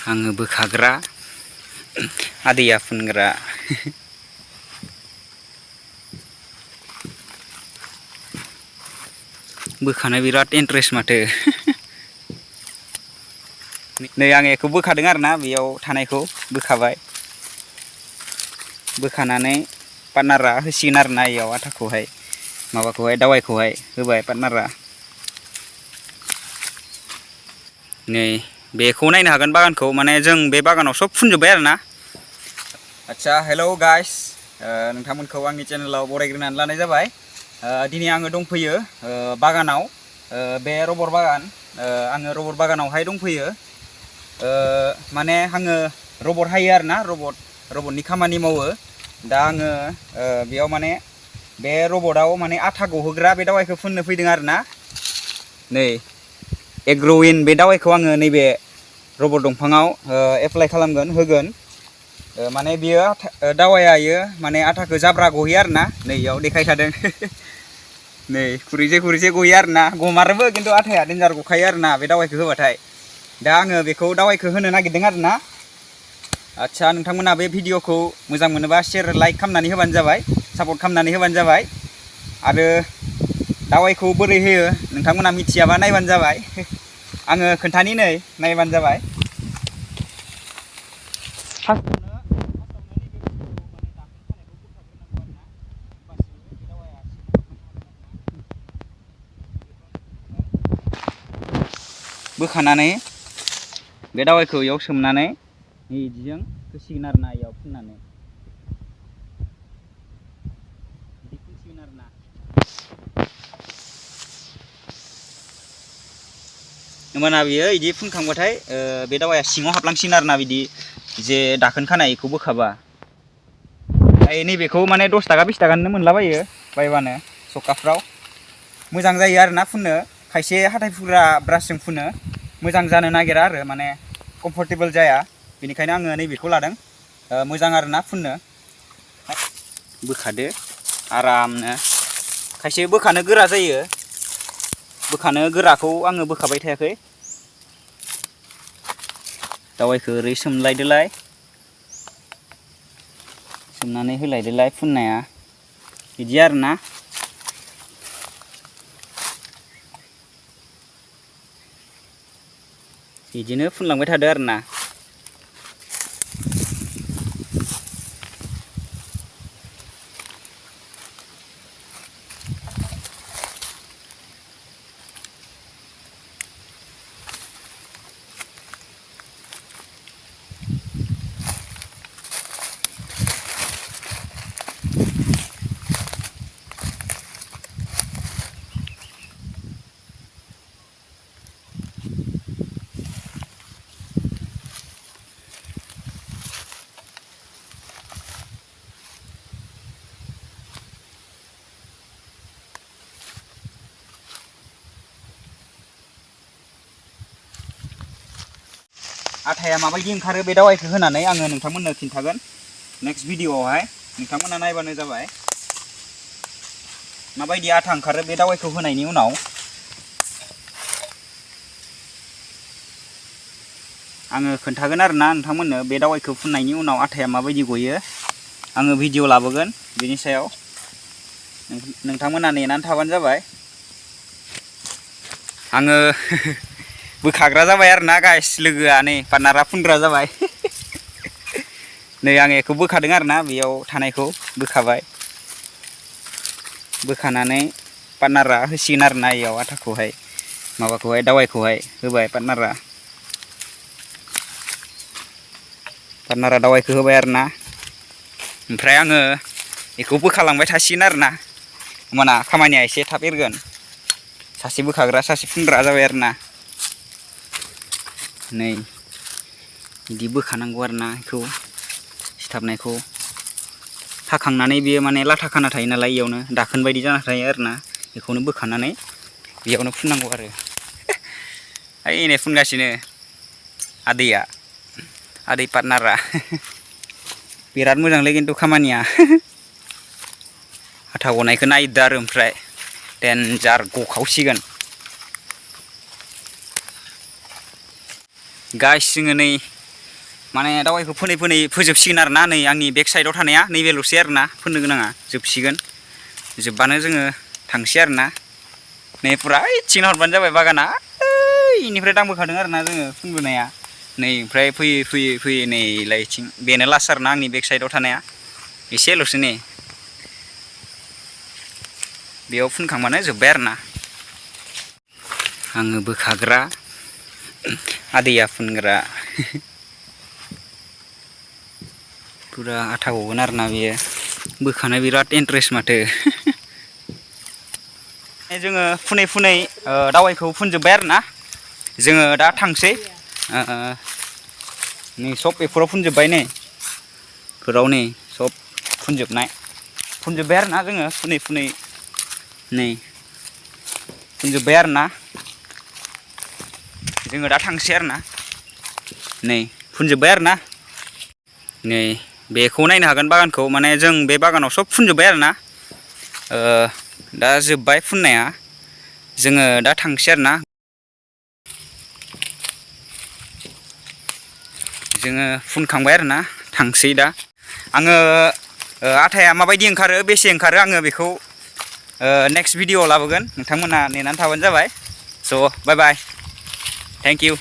आङो बोखाग्रा आदैया फुनग्रा बोखानो बिराद इन्ट्रेस्ट माथो नै आं एखौ बोखादों आरोना बेयाव थानायखौ बोखाबाय बोखानानै पार्टनारा होसिगोन आरोना इयाव आटाखौहाय माबाखौहाय दावाइखौहाय होबाय पार्टनारा नै बेखौ नायनो हागोन बागानखौ माने जों बे बागानाव सब फुनजोब्बाय आरोना आच्छा हेलौ गाइस नोंथांमोनखौ आंनि चेनेलाव बरायग्रोनानै लानाय जाबाय दिनै आङो दंफैयो बागानाव बे रबर बागान आङो रबर बागानावहाय दंफैयो माने आङो रबर हायो आरोना रबरनि खामानि मावो दा आङो बेयाव माने बे रबराव माने आटा गहोग्रा बे दावाइखौ फुननो फैदों आरोना नै एग्र'विन बे दावाइखौ आङो नैबे रबर दंफाङाव एप्लाइ खालामगोन होगोन माने बियो दावाया इयो माने आटाखौ जाब्रा गहोयो आरोना नै इयाव देखायखादों नै खुरैसे गयो आरोना गमारोबो खिन्थु आटाया देन्जार गखायो आरोना बे दावाइखौ होबाथाय दा आङो बेखौ दावाइखौ होनो नागिरदों आरोना आच्छा नोंथांमोना बे भिडिअखौ मोजां मोनोबा शेयार लाइक खालामनानै होबानो जाबाय सापर्ट खालामनानै होबानो जाबाय आरो दावाइखौ बोरै होयो नोंथांमोना मिथियाबा नायबानो जाबाय आङो खोन्थानि नै नायबानो जाबाय बोखानानै बे दावाइखौ इयाव सोमनानै बिदिजों होसिगोन आरोना इयाव फुननानै बिदि फुनसिगोन आरोना होमबाना बियो बिदि फुनखांबाथाय बे दावाया सिङाव हाबलांसिगोन आरोना बिदि जे दाखोन खानाय बेखौ बोखाबा नैबेखौ माने 10 थाखा 20 थाखानिनो मोनलाबायो बायबानो सखाफ्राव मोजां जायो आरोना फुननो खायसे हाथाय फुग्रा ब्रासजों फुनो मोजां जानो नागिरा आरो माने कम्फर्टेबल जाया बेनिखायनो आङो नैबेखौ लादों मोजां आरोना फुननो बोखादो आरामनो खायसे बोखानो गोरा जायो बोखानो गोराखौ आङो बोखाबाय थायाखै दावाइखौ ओरै सोमलायदोलाय सोमनानै होलायदोलाय फुननाया बिदि आरोना बिदिनो फुनलांबाय थादो आरोना आटाया माबायदि ओंखारो बे दावाइखौ होनानै आङो नोंथांमोननो खिन्थागोन नेक्स्ट भिडिअआवहाय नोंथांमोना नायबानो जाबाय माबायदि आटा ओंखारो बे दावाइखौ होनायनि उनाव आङो खोन्थागोन आरोना नोंथांमोननो बे दावाइखौ फुननायनि उनाव आटाया माबायदि गयो आङो भिडिअ लाबोगोन बेनि सायाव नोंथांमोना नेनानै थाबानो जाबाय आङो बोखाग्रा जाबाय आरोना गाइस लोगोआ नै पार्टनारा फुनग्रा जाबाय नै आं एखौ बोखादों आरोना बेयाव थानायखौ बोखाबाय बोखानानै पार्टनारा होसिगोन आरोना इयाव आटाखौहाय माबाखौहाय दावाइखौहाय होबाय पार्टनारा दावाइखौ होबाय आरोना ओमफ्राय आङो बेखौ बोखालांबाय थासिगोन आरोना होमबाना खामानिया एसे थाब एरगोन सासे बोखाग्रा सासे फुनग्रा जाबाय आरोना नै बिदि बोखानांगौ आरोना बेखौ सिथाबनायखौ खाखांनानै बियो माने लाथा खाना थायो नालाय इयावनो दाखोन बायदि जाना थायो आरोना बेखौनो बोखानानै बेयावनो फुननांगौ आरो ओइ नै फुनगासिनो आदै पार्टनारा बिराद मोजांलै खिन्थु खामानिया आटा गनायखौ नायदो आरो ओमफ्राय देन्जार गखावसिगोन गाइस जोङो नै माने दावाइखौ फोनै फोनै फोजोबसिगोन आरोना नै आंनि बेक साइडआव थानाया नैबेल'सै आरोना फोननो गोनाङा जोबसिगोन जोबबानो जोङो थांसै आरोना नै फुरा ओइथिं हरबानो जाबाय बागाना इनिफ्राय दांबोखादों आरोना जोङो फुनबोनाया नै ओमफ्राय फैयै फैयै फैयै नै लाइथिं बेनो लास्ट आरोना आंनि बेक साइडआव थानाया एसेल'सो नै बेयाव फुनखांबानो जोब्बाय आरोना आङो बोखाग्रा आदैया फुनग्रा पुरा आथा गगोन आरोना बेयो बोखानो बिराद इन्ट्रेस्ट माथो जोङो फुनै फुनै दावाइखौ फुनजोब्बाय आरोना जोङो दा थांसै नै सब बेफोराव फुनजोब्बाय नै फोराव नै सब फुनजोब्बाय आरोना जोङो फुनै फुनै नै फुनजोब्बाय आरोना जोङो दा थांसै आरोना नै फुनजोब्बाय आरोना नै बेखौ नायनो हागोन बागानखौ माने जों बे बागानाव सब फुनजोब्बाय आरोना दा जोब्बाय फुननाया जोङो दा थांसै आरोना जोङो फुनखांबाय आरोना थांसै दा आङो आथाया माबायदि ओंखारो बेसे ओंखारो आङो बेखौ नेक्स्ट भिडिअ'आव लाबोगोन नोंथांमोना नेनानै थाबानो जाबाय स' बाय बाय थेंक इउ